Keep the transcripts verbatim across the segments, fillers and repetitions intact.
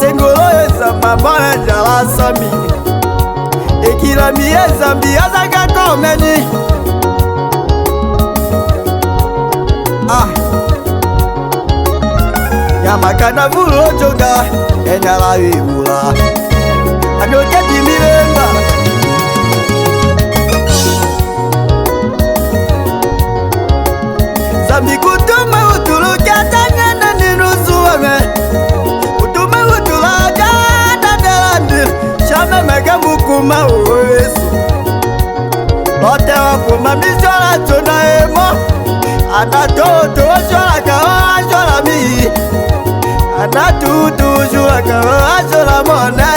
Sengolo e Nzambi, a mole njala sami. E kila mi e Nzambi, a zaka tomeni. Ah. Ya makanda vulu ojonga, e nyala wibula. Anyo keti milemba. Nzambi kutuma utulu kiatanyana ninu zuwa me. Kutuma utulu ajada delandi. Shame mege mukuma o Yesu. Ote wa kuma mi zola tuna emo. Ana tutu zola ka o zola mi. Ana tutu zola ka o zola mone.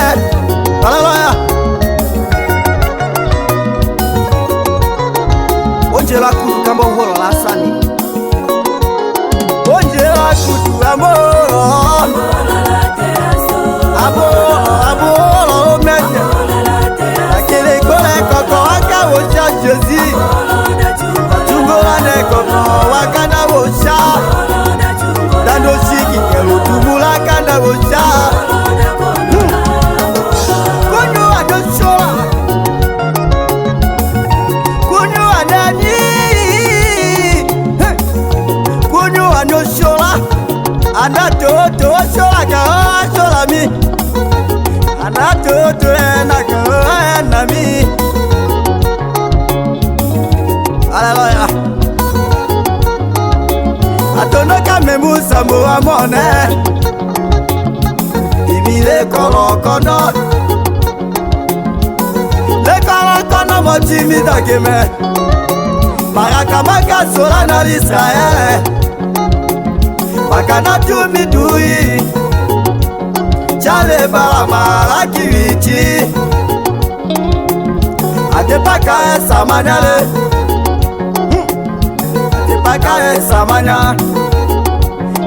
Haleluya. Onjela kutu kamba holo la sani. Onjela kutu amolo. Amolo, amolo, mete. Akele kole koko waka wosa Jésus. Tungola ne koko wakanda wosa. Dando siki kelo tumula kanda wosa. Kunyu ano shola. Kunyu anani. Kunyu ano shola. Ana toto shola ka shola mi. Ana toto ena ka ena mi. Haleluya. Atondo ka me musa mo amone. Ibi le kolo kono. Le kolo kono mo timi dageme. Maka maka sola na Israel. Maka na tumi dui. Chale bala mala kiwiti. Ate paka e samanya le. Hmm. Ate paka e samanya.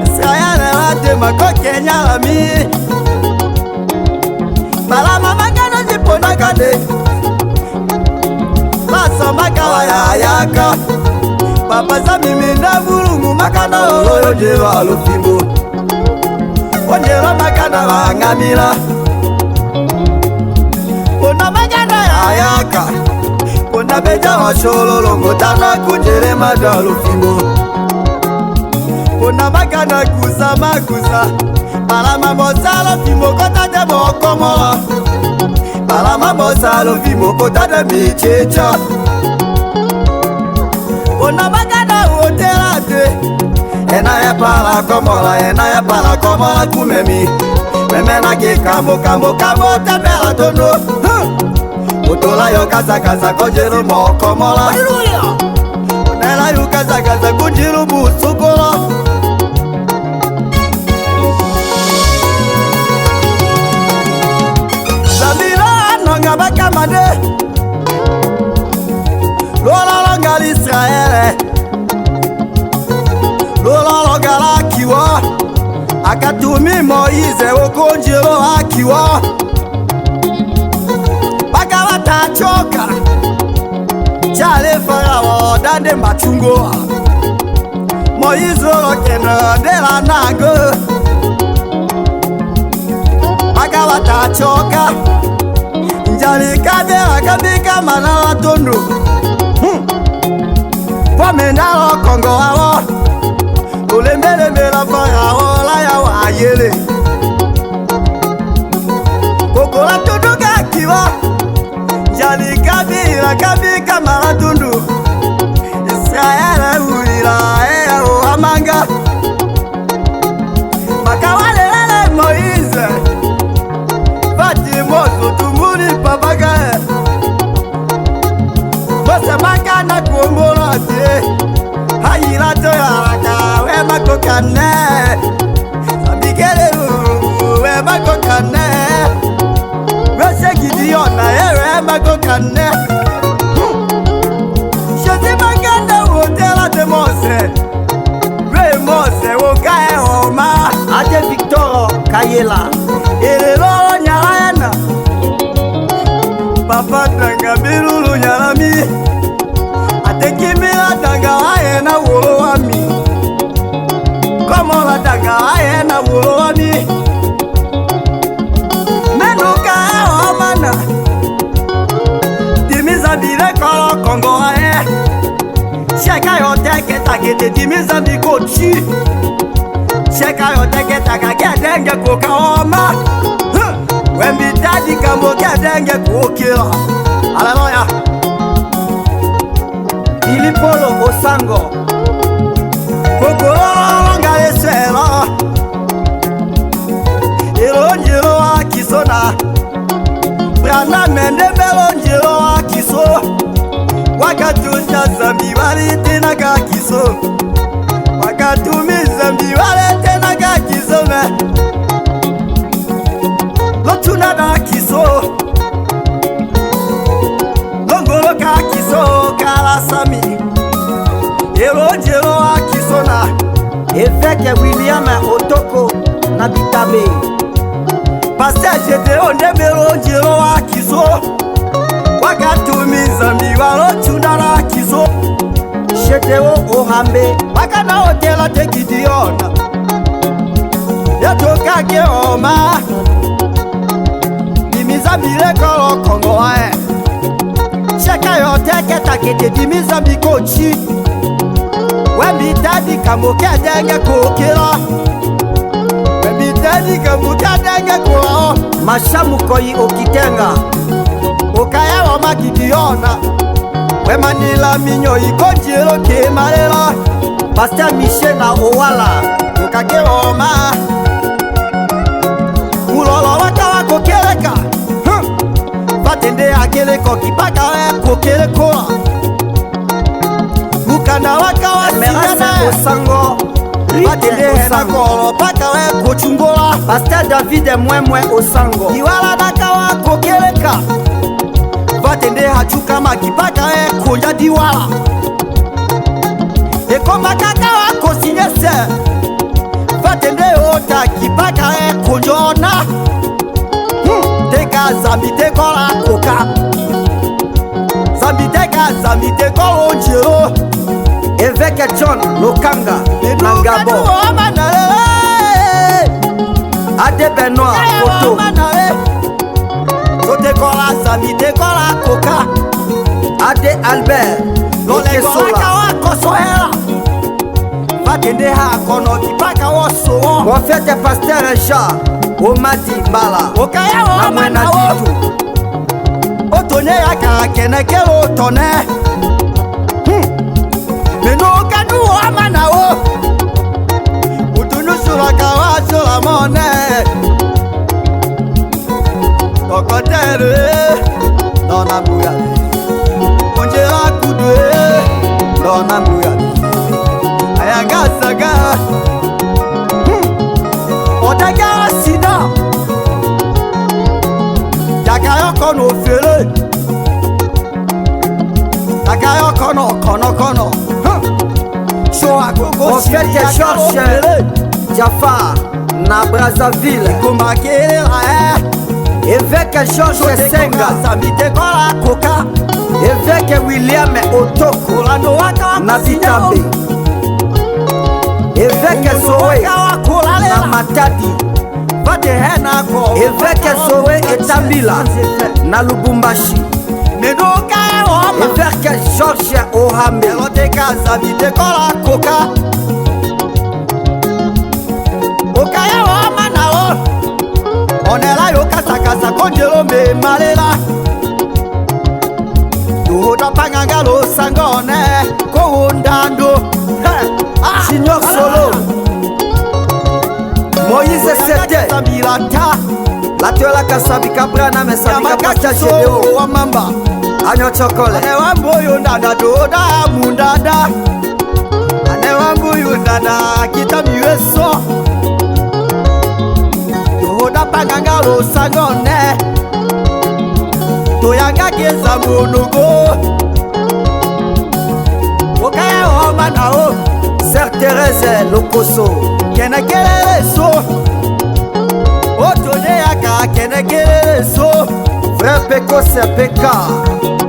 Israel ate mako Kenya la mi. Bala mama kana zipona kade. Basomba kawayayaka. Papa Sami mina vulumu makana oloyo jelo alufimbo. Onjelo makana bangamila. Ona makana yayaka. Ona beja wa shololo ngotana kunjele mada alufimbo. Ona makana kusa makusa. Bala mambo salo fimbo kota de bokomo. Bala mambo salo fimbo kota de michecha. Ona makana otela te. Ena ya pala komola, ena ya pala komola kumemi. Meme na ki kambo, kambo, kambo, tembela tondo. Huh. Otola yo kasa, kasa, kojelo mo komola. Haleluya. Nela yo kasa, kasa, kojelo bu sukolo. Zabila nonga bakamande. Lola longa l'Israele. Lola longa la kiwa. Akatumi Moize okonjelo akiwa. Bakabata choka. Chale Farao dande machungo. Moize olo kena de la nango. Bakabata choka. Njali kabela kabika mana la tondo. Hmm. Pome ndalo kongo awo. Olembelembe la Farao la ya wayele. Kokola tondo ka kiwa. Njali kabila kabika mala tundu. Israele uila ea o amanga. Makawalelele Moize. Fati mozo tumuli papagae. Mose makana kuombolo atie. Hayila toyalaka we makokane. Sambi kele u we makokane. Wese Gideona e we makokane. Shezi makanda wotela te Mose. We Mose wokae oma. Ate Victor Kayela. Elelo nyala ena. Papa tanga bilulu nyala mi. Ate kimila tanga aye na wolo wami. Komola tanga aye na wolo wami. Kete dimi Zambi koti. Seka yo teke taka kedenge ko kaoma. Huh. Wembi tadi kambo kedenge ko kila. Haleluya. Billy Paul Osango. Koko nga esela. Elonjelo wa kiso na. Branham nde belonjelo wa kiso. Wakati unja Zambi wale tena ka kiso. Wakati umi Zambi wale tena ka kiso me. Lotuna da kiso. Longolo ka kiso kala sami. Elonjelo wa kiso na. Évêque William Otoko na Bitabe. Pasteur Gédéon nde belonjelo wa kiso. Wakati umi Zambi walo tuna na kiso. Gédéon Ohambe. Wakana otela te Gideon. Yatoka ke oma. Dimi Zambi le kolo Kongo eh. Seka yo teke take te dimi Zambi koti. Wembi tadi kambo kedenge ko kila. Wembi tadi kambo kedenge ko. Mashamu koyi okitenga. Okaya wa ma Gideona. Wemanila minyo ikonjelo ke malela. Pasteur Michel na Owala. Okake oma. Ulolo waka wa kokeleka. Huh. Vatende akele ko kipaka we kokele kola. Mukanda waka wa Emerase singana. Osango. Vatende hena kolo paka we kochungola. Pasteur David Mwemwe Osango. Iwala daka wa kokeleka. Vatende hachuka makipaka we konja diwala. Ekoma kaka wa kosinyese. Vatende ota kipaka we konjona. Hmm, teka Zambi te kola koka. Zambi teka, Zambi te kola onjelo. Évêque John Lokanga, na Ngabo. Ade Benoît, Poto. Sote kola, Zambi te kola koka. Ade Albert, Lokesola. Vatende ha kono kipaka woso. Prophète pasteur Jean Omadi Mbala. Okaya wo na Mwena Ditu. Otone ya ka kene kelo tone. Hmm. Meno kanu wa mana wo. Utunu sula ka wa sula mone. Okotere, dona muya. Onjela kudwe, dona muya. Ayanga saga. Hmm. Odaga sina. Yaka yoko no fele. Yaka yoko no, kono, kono. Hmm. Show agogo. Prophète Georges Jafar na Brazzaville. Évêque Georges Senga. Évêque William Otoko na Bitabe. Évêque Zoé na Matadi. Évêque Zoé Etambila na Lubumbashi. Évêque Georges Ohambe. Okaya wa mana wo. Onela yo kasa kasa konjelo me malela. Duhoda panganga lo sangone ko wondando. Junior Solo. Moïse Sete. Latwela kasabi kabrana me sabi kapata jedeo wa mamba. Anyo chokole. Ane wa mboyo ndanda doda mundanda. Ane wa mbuyu ndanda kita miweso. Doda panganga lo sangone. Toyanga keza monogo. Okaya wa mana wo. Sœur Thérèse Lokoso. Kene kelele so. Otone yaka kene kelele so. Frère Peko, c'est P K.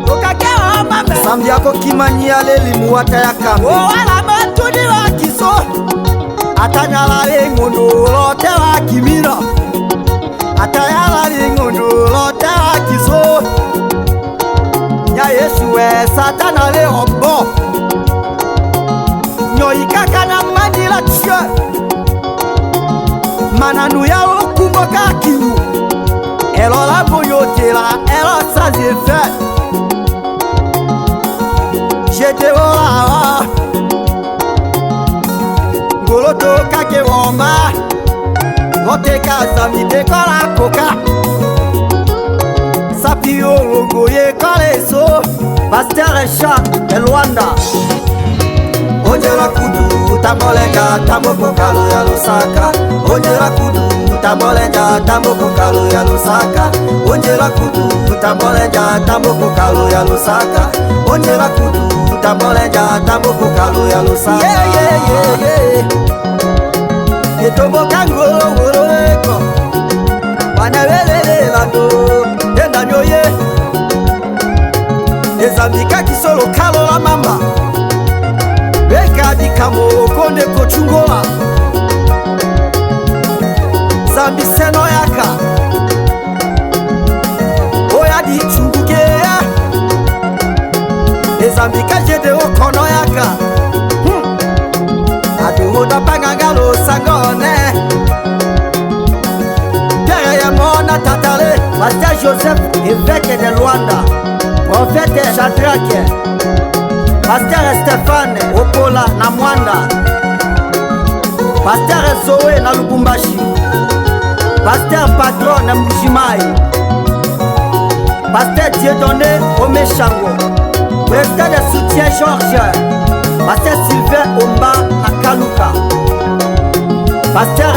Okake wa mame. Sambi ako kimani ya leli muwata ya kambi. O wala matuni wa kiso. Atanyala le ngondo lote wa kimina. Atayala lingundu lo tela kiso. Nya Yesu e Satana le ombo. Nyo Elo la boyo tela, elo sa ze fɛ. Jete ola wa. Ngolo toka ke woma. Lote ka zami te kola koka. Sapi olongo ye kole so. Pasteur Richard e Luanda. Onjela kutu tambolenja tambo ko kalo ya Lusaka. Onjela kutu tambolenja tambo ko kalo ya Lusaka. Onjela kutu tambolenja tambo ko kalo ya Lusaka. Onjela kutu tambolenja tambo ko kalo ya Lusaka. Yeah, yeah, yeah, yeah. Etombo kangolo wolo eko. Bana welele lando. Enda nyoye. Ezambi ka kisolo kalo la mama. Beka di kamo konde ko chungola. Zambi seno yaka. Oya di chunguke. Ezambi ka jede okono yaka. Hmm. Aduhoda pangangalo sangone. Pierre ya mona tatale. Pasteur Joseph, évêque de Luanda. Prophète Shadrach. Pasteur Stéphane Okola na Muanda. Pasteur Zoé na Lubumbashi. Pasteur Patron na Mbuji-Mayi. Pasteur Dieudonné Omeshango. Président de soutien Georges. Pasteur Sylvain Omba na Kaluka. Pasteur